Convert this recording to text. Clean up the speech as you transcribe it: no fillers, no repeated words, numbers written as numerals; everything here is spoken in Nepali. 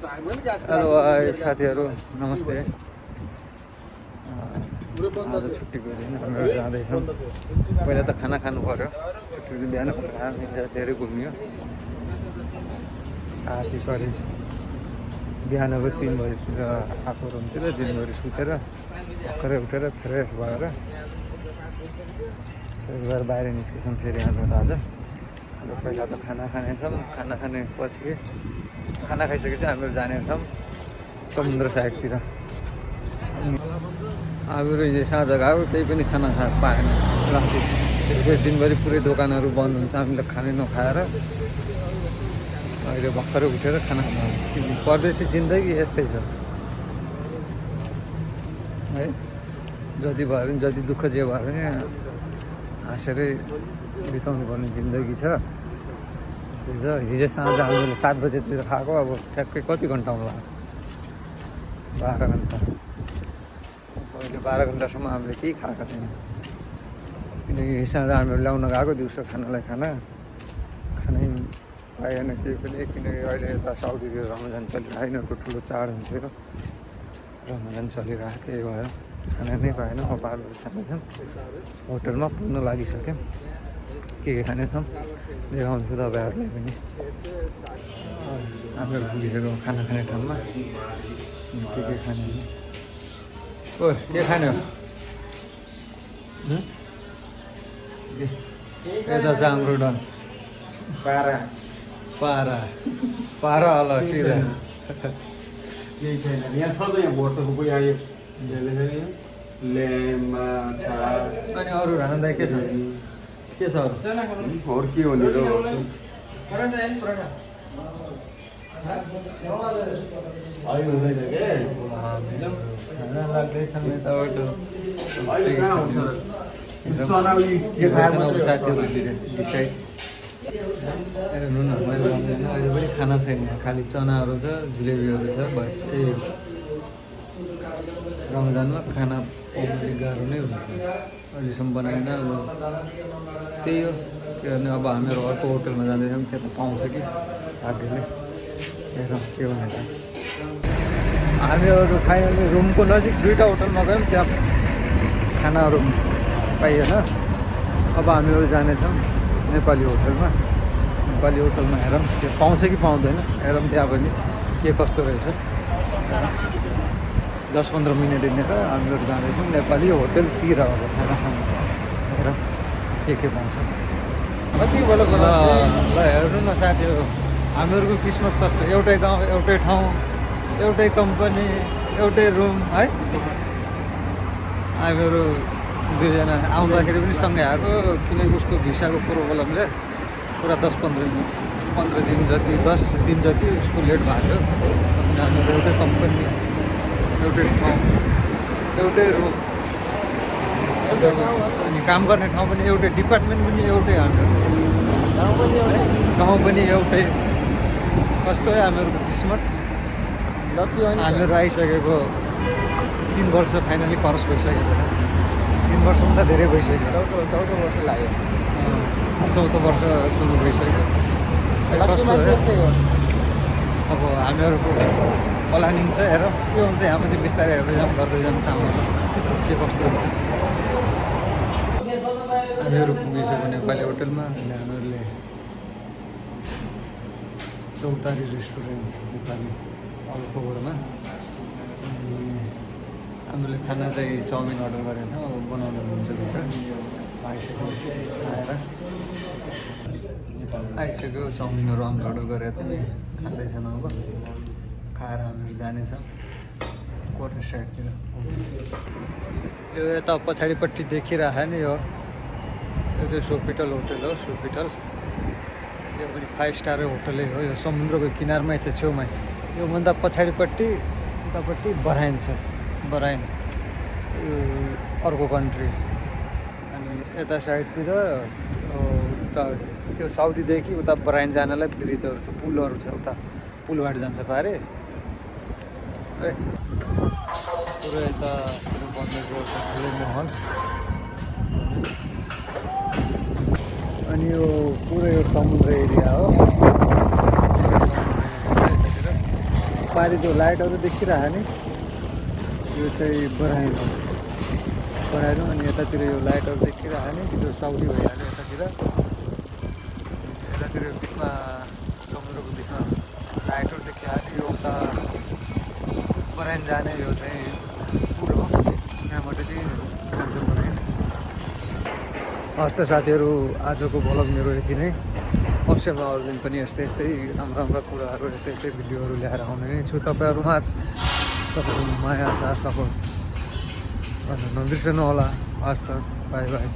हेलो साथीहरू नमस्ते। आज छुट्टीको दिन हामीहरू जाँदैछौँ। पहिला त खाना खानु पर्यो। छुट्टीको दिन बिहान उठेर धेरै घुम्यो। राति करिब बिहानको 3 बजीतिर आएको रुमतिर दिनभरि सुतेर भर्खरै उठेर फ्रेस भएर बाहिर निस्केछौँ फेरि हामीहरू आज पहिला त खाना खानेछौँ। खाना खाने पछि खाना खाइसकेपछि हामीहरू जानेछौँ समुद्र साइडतिर। हामीहरू हिजो साँझ गएको केही पनि खाना पाएन राति। त्यसपछि दिनभरि पुरै दोकानहरू बन्द हुन्छ। हामीले खानै नखाएर अहिले भर्खरै उठेर खाना खानु। परदेशी जिन्दगी यस्तै छ है। जति भयो भने जति दुःख जे भयो भने हाँसेरै बिताउनु पर्ने जिन्दगी छ। हिजो साँझ हामीले 7 बजेतिर खाएको। अब ठ्याक्कै कति घन्टा होला? 12 घन्टा। अहिले 12 घन्टासम्म हामीले केही खाएका छैनौँ। किनकि साँझ हामीहरू ल्याउन गएको दिउँसो खानालाई खानै पाएन केही पनि। किनकि अहिले यता साउदीतिर रमजान चलिरहेको यिनीहरूको ठुलो चाड हुन्छ यो रमजान चलिरहेको। त्यही भएर खाना नै पाएन। अब 12 बजी जाँदैछौँ। होटलमा पुग्न लागिसक्यौँ। के खानेछौँ देखाउँछु तपाईँहरूलाई पनि। हामीहरू पुगिसक्यौँ खाना खाने ठाउँमा। के खाने ओ के खाने हो? यता छ हाम्रो डन पारा पारा पारा होला सिधा केही छैन यहाँ छ त। यहाँ बोर्डको कोही आयो लेमा छ। अनि अरू रान्दा के छ? के छ अरू के हो नि त? साथीहरू डिसाइड हेर्नु न। मैले भन्दैन अहिले पनि खाना छैन। खालि चनाहरू छ, जिलेबीहरू छ, बस। यही रमजानमा खाना पाउनु गाह्रो नै हुन्छ। अहिलेसम्म बनाएन। अब त्यही हो किनभने अब हामीहरू अर्को होटलमा जाँदैछौँ। त्यता पाउँछ कि भाग्यले हेरौँ के भनेर। हामीहरू फाइनली रुमको नजिक 2टा होटलमा गयौँ। त्यहाँ खानाहरू पाइएन। अब हामीहरू जानेछौँ नेपाली होटलमा। नेपाली होटलमा हेरौँ त्यो पाउँछ कि पाउँदैन। हेरौँ त्यहाँ पनि के कस्तो रहेछ। 10-15 मिनट हिँडेर हामीहरू जाँदैछौँ नेपाली होटलतिर। अब खाना खानु हेरौँ के पाउँछ। कति बेला ल हेर्नु न साथीहरू हामीहरूको किस्मत कस्तो। एउटै गाउँ, एउटै ठाउँ, एउटै कम्पनी, एउटै रुम है। हामीहरू 2जना आउँदाखेरि पनि सँगै आएको। किनकि उसको भिसाको प्रोब्लमले पुरा 10-15 दिन जति 10 दिन जति उसको लेट भएको थियो। हामीहरू एउटै कम्पनी, एउटै ठाउँ, एउटै रुम, अनि काम गर्ने ठाउँ पनि एउटै, डिपार्टमेन्ट पनि एउटै, गाउँ पनि एउटै। कस्तो हो हामीहरूको किस्मत। हामीहरू आइसकेको 3 वर्ष फाइनली क्रस भइसकेको छ। 3 वर्षमा त धेरै भइसक्यो। चौथो वर्ष लाग्यो। चौथो वर्ष सुरु भइसक्यो। अब हामीहरूको प्लानिङ छ। हेरौँ के हुन्छ। यहाँ पनि बिस्तारै हेर्दै जाऊँ, गर्दै जाऊँ कामहरू के कस्तो हुन्छ। हामीहरू पुगिसक्यो नेपाली होटलमा। अनि हामीहरूले चौतारी रेस्टुरेन्ट नेपाली अल्खोबरमा हामीले खाना चाहिँ चाउमिन अर्डर गरेको छौँ। अब बनाउँदा हुन्छ भित्र। आइसकेपछि आइसक्यो चाउमिनहरू हामीले अर्डर गरेको थियौँ। खाँदैछन् अब। खाएर हामीहरू जानेछौँ क्वार्टर साइडतिर। यो यता पछाडिपट्टि देखिरहेको नि यो चाहिँ सोफिटल होटल हो। सोफिटल यो पनि 5 स्टार होटलै हो। यो समुद्रको किनारमै छ, छेउमै। योभन्दा पछाडिपट्टि उतापट्टि बराइन छ। बराइन अर्को कन्ट्री। अनि यता साइडतिर उता यो साउदीदेखि उता बराइन जानलाई ब्रिजहरू छ, पुलहरू छ। उता पुलबाट जान्छ पारे। पुरै यता बन्दैछ ठुलो महल। अनि यो पुरै यो समुद्र एरिया हो। पारि त्यो लाइटहरू देखिरहेको नि यो चाहिँ बराइनो अनि यतातिर यो लाइटहरू देखिरहेको नि त्यो साउदी भइहाल्यो यतातिर यो बिचमा समुद्रको बिचमा लाइटहरू देखिहाल्यो यो उता बराइन जाने यो चाहिँ पुल हो यहाँबाट चाहिँ जान्छ बराइन। हस् त साथीहरू आजको भ्लग मेरो यति नै। अवश्यमा अरू दिन पनि यस्तै राम्रा कुराहरू यस्तै भिडियोहरू ल्याएर आउने नै छु तपाईँहरूमा। तपाईँको माया साथ सपोर्ट गर्न नबिर्सनु होला। हस् त बाई बाई।